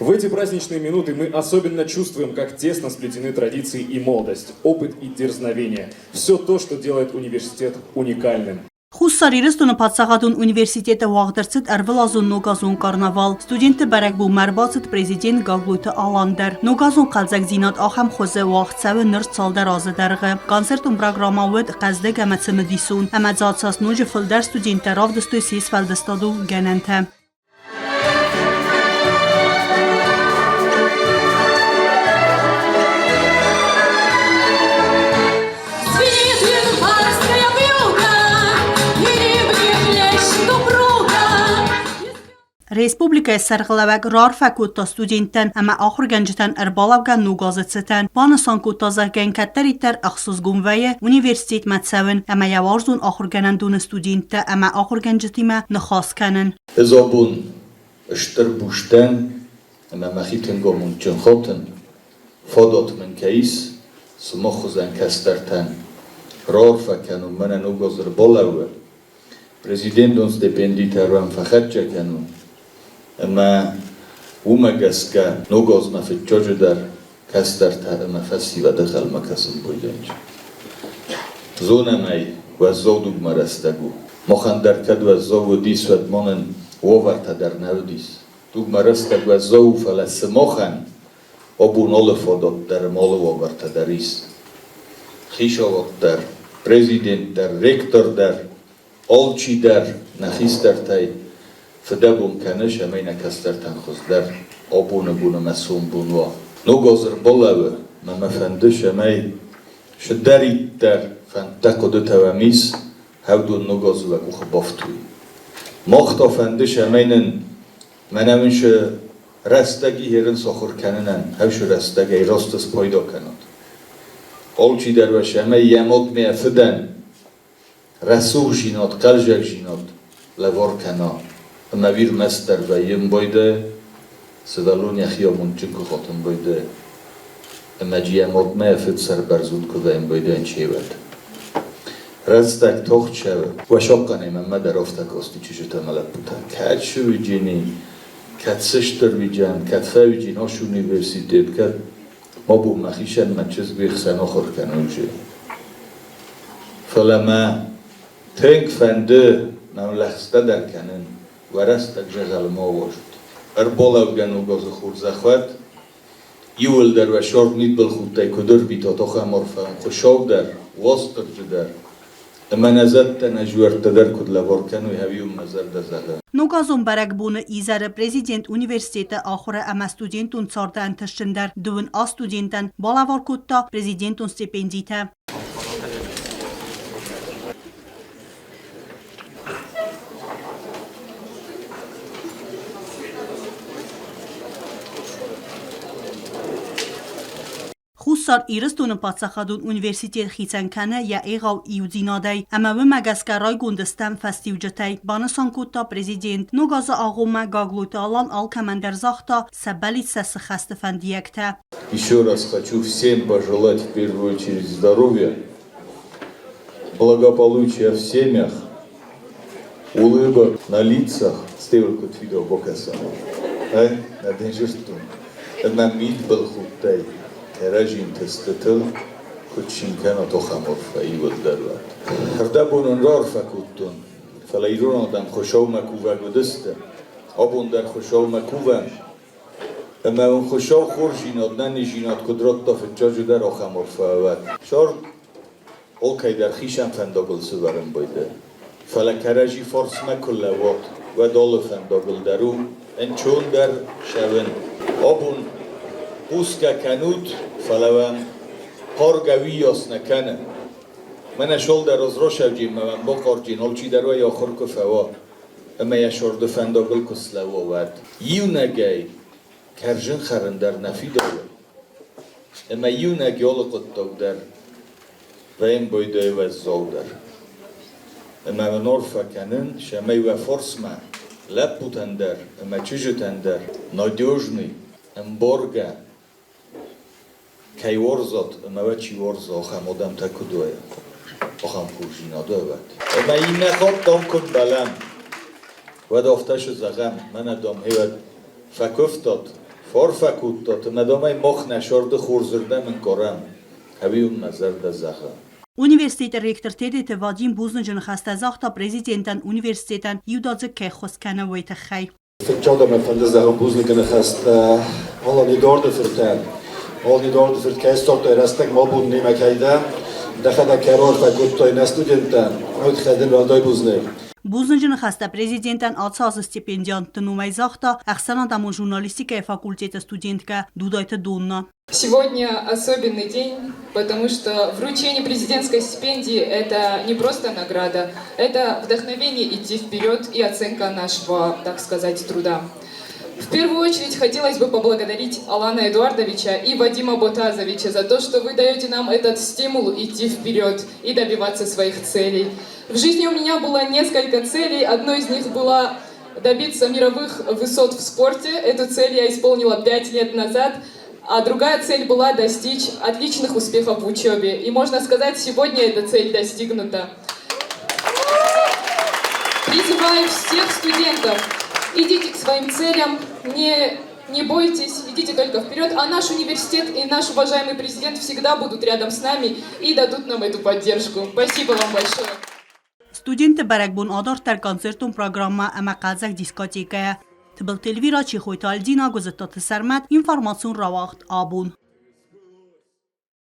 В эти праздничные минуты мы особенно чувствуем, как тесно сплетены традиции и молодость, опыт и дерзновение. Все то, что делает университет уникальным. Хуссар Ирыстоны паддзахадон университеты уагъд ӕрцыд ӕрвылазон ногазон карнавал. Студентты бӕрӕгбонмӕ ӕрбацыд президент Гаглойты Алан дӕр. Ногазон хъӕлдзӕгдзинад ахӕм хуызы уагъд цӕуы ныр цалдӕр азы дӕргъы. Концертон программӕ уыд хъӕздыг ӕмӕ цымыдисон, ӕмӕ дзы ацас ноджы фылдӕр студенттӕ равдыстой се сфӕлдыстадон гӕнӕнтӕ. Республикӕйы сӕргълӕууӕг раарфӕ кодта студенттӕн ӕмӕ ахуыргӕнджытӕн ӕрбалӕугӕ ног азы цытӕн. Банысан кодта, зӕгъгӕ, кӕддӕриддӕр ӕхсызгон вӕййы университетмӕ цӕуын ӕмӕ йӕ уарзон ахуыргӕнӕндоны студенттӕ ӕмӕ ахуыргӕнджытимӕ ныхас кӕнын. Ӕз абон стыр бустӕн ӕмӕ мӕхи тынг амондджын хатын, фадат мын кӕй ис, сымах хуызӕн кӕстӕртӕн раарфӕ кӕнун, мӕнӕ ног аз ӕрбалӕууы, президентон стипендитӕ ӕрвӕм фӕхӕццӕ кӕнун ӕмӕ уымӕ гӕсгӕ ног азмӕ фыццаджыдӕр кӕстӕртӕ ӕмӕ фӕсивӕды хъӕлмӕ кӕсын байдайынц. Зонӕм ӕй, уӕззау дугмӕ рӕстӕг у. Махӕн дӕр кӕд уӕззау уыдис, уӕд ма нын уавӕртӕ дӕр нӕ уыдис. Дугмӕ рӕстӕг уӕззау у, фӕлӕ сымахӕн абон алы фадат дӕр ӕмӕ алы уавӕртӕ дӕр ис. Хицауад дӕр, президент дӕр, ректор дӕр, алчи дӕр нӕ хистӕртӕй фыдӕбон кӕны, цӕмӕй нӕ кӕстӕртӕн хуыздӕр абоны бон ӕмӕ сомбон уа. Ног аз ӕрбалӕууы, ӕмӕ мӕ фӕнды, цӕмӕй цыдӕриддӕр фӕндтӕ, хъуыдытӕ уӕм ис, хӕвдон ног азы уӕ къухы бафтуй. Мах та фӕнды, цӕмӕй нын мӕнӕ уын цы рӕстӕги херын сахур кӕнынӕн, хӕвсы рӕстӕгӕй раст спайда кӕнат. Алчидӕр уӕ цӕмӕй йӕ мадмӕ йӕ фыдӕн рӕсугъдзинад, хъӕлдзӕгдзинад лӕвар кӕна, ӕмӕ ӕрмӕстдӕр вӕййы байдайы, сывӕллон йӕхи амондджын куы хатын байдайы, ӕмӕ йӕ мадмӕ йӕ фыд сӕрбӕрзонд куы вӕййын байдайын чевӕд. Рӕстӕг тох цӕуы. Уӕсахъхъӕнӕй мӕнмӕ дӕр афтӕ касти чызджытӕ ӕмӕ лӕппутӕ. Кӕд сывиджини, кӕд сыстыр уиджан, кӕд фӕуиджин ас университет, кӕд ма бон мӕхицӕн мӕ чызг уе хсӕн ахуыр кӕнон же. Фӕлӕ мӕ тынг фӕнды мӕм лӕгъстӕ дӕр кӕнын, уӕ рӕстӕг дзӕгъӕлы ма уарзут. Ӕрбалӕугӕ ног азы хорзӕх уӕд, иууылдӕр уӕ сӕрд мидбылхудтӕй куыд ӕрвитат, ахӕм арфӕ Хуыцау дӕр, Уастырджи дӕр ӕмӕ нӕ зӕдтӕ, нӕ зуӕрттӕ дӕр куыд лӕвар кӕной, ӕви мӕ зӕрдӕ зӕгъы. Ногазон бӕрӕгбоны изӕры президент университеты ахуыры ӕмӕ студентон царды ӕнтыстджындӕр дыууын аст студентӕн балӕвар кодта президентон стипендитӕ. Хуссар Ирыстоны паддзахадон университет хицӕн кӕны йӕ егъау иудзинадӕй ӕмӕ уымӕ гӕсгӕ райгонд стӕм фӕстиуджытӕй, банысан кодта президент. Ног азы агъоммӕ Гаглойты Алан алкӕмӕн дӕр загъта сӕ бӕллиц сӕ сыхӕсты фӕндиӕгтӕ. Еще раз хочу всем пожелать в первую очередь здоровья, благополучия в семьях, улыбок на лицах. Стевел куыд бакӕсӕм. Нӕ денджызтон. Ӕмӕ мидбылхудтӕй кӕрӕдзинты стытыл куыд цин кӕнат, ахӕм арфӕ иуылдӕр уӕд. Ӕрдӕбон ын раарфӕ кодтон, фӕлӕ ирон адӕм Хуыцаумӕ кувӕг уыдысты. Абон дӕр Хуыцаумӕ кувӕм. Ӕмӕ уын Хуыцау хорздзинад, нӕниздзинад куыд радта фыццаджыдӕр, ахӕм арфӕ уӕд. Цард алкӕйдӕр хицӕн фӕндагыл сывӕрын байдайы. Фӕлӕ кӕрӕдзи фарсмӕ куы лӕууат, уӕд алы фӕндагыл дӕр у ӕнцондӕр цӕуын. Абон хъусгӕ кӕнут, фӕлӕ уӕм хъаргӕ уыйас нӕ кӕны. Мӕнӕ шолдӕр озрошӕвджинмӕ уӕм бахъарджин, алчидӕр уӕ ахуыр куы фӕуа ӕмӕ йӕ сорды фӕндагыл куы слӕууа, уӕд. Иунӕгӕй кӕрзын хӕрын дӕр нӕ фидауы. Ӕмӕ иунӕг алы хъуыддаг дӕр Рейнбойдӕй уӕззаудӕр. Ӕмӕ уын арфӕ кӕнын, цӕмӕй уӕ фарсмӕ лӕппутӕн дӕр ӕмӕ чызджытӕн дӕр надежный, ӕмбаргӕ кӕй уарзат ӕмӕ уӕ чи уарза, ахӕм адӕмтӕ куыд уай, ахӕм хорздзинад уӕд. Ӕмӕ иннӕ хатт дам куы мбӕлӕм, уӕд афтӕ сы зӕгъӕм, мӕнӕ дам, гъеуӕд фӕкуывтат, Фӕарфӕ кодтат ӕмӕ дам ӕй мах нӕ сӕрды хорзырдӕм ӕнкъарӕм, ӕви уын мӕ зӕрдӕ зӕгъы. Университеты ректор Тедеты Вадим бузныджы ныхӕстӕ загъта президентӕн университетӕн иудадзыг кӕй ӕххуыс кӕны, уый тыххӕй. Фыццаг мӕ фӕнды зӕгъын бузныджы ныхӕстӕ Алан Эдуарды фыртӕн. Алан Эдуарды фырт кӕй ссардтай рӕстӕг ма бон немӕ кӕй дӕ, дӕхӕдӕг кӕй раарфӕ кодтай нӕ студенттӕн, уый тыххӕй дын уӕлдай бузныг. Бузныджы ныхӕстӕ президентӕн ацы азы стипендиантты номӕй загъта ӕхсӕнадӕмон журналистикӕйы факультеты студенткӕ Дудайты Донна. Сегодня особенный день, потому что вручение президентской стипендии – это не просто награда, это вдохновение идти вперед и оценка нашего, так сказать, труда. В первую очередь хотелось бы поблагодарить Алана Эдуардовича и Вадима Ботазовича за то, что вы даете нам этот стимул идти вперед и добиваться своих целей. В жизни у меня было несколько целей. Одной из них была добиться мировых высот в спорте. Эту цель я исполнила 5 лет назад. А другая цель была достичь отличных успехов в учебе. И можно сказать, сегодня эта цель достигнута. Призываю всех студентов, идите к своим целям, не бойтесь, идите только вперед. А наш университет и наш уважаемый президент всегда будут рядом с нами и дадут нам эту поддержку. Спасибо вам большое. Студентты бӕрӕгбон адарддӕр концертон программӕ ӕмӕ хъӕлдзӕг дискотекӕйӕ. Тыбылты Эльвира, Чехойты Альдина, Гуызыттаты Сӕрмӕт, информацион рауагъд «Абон».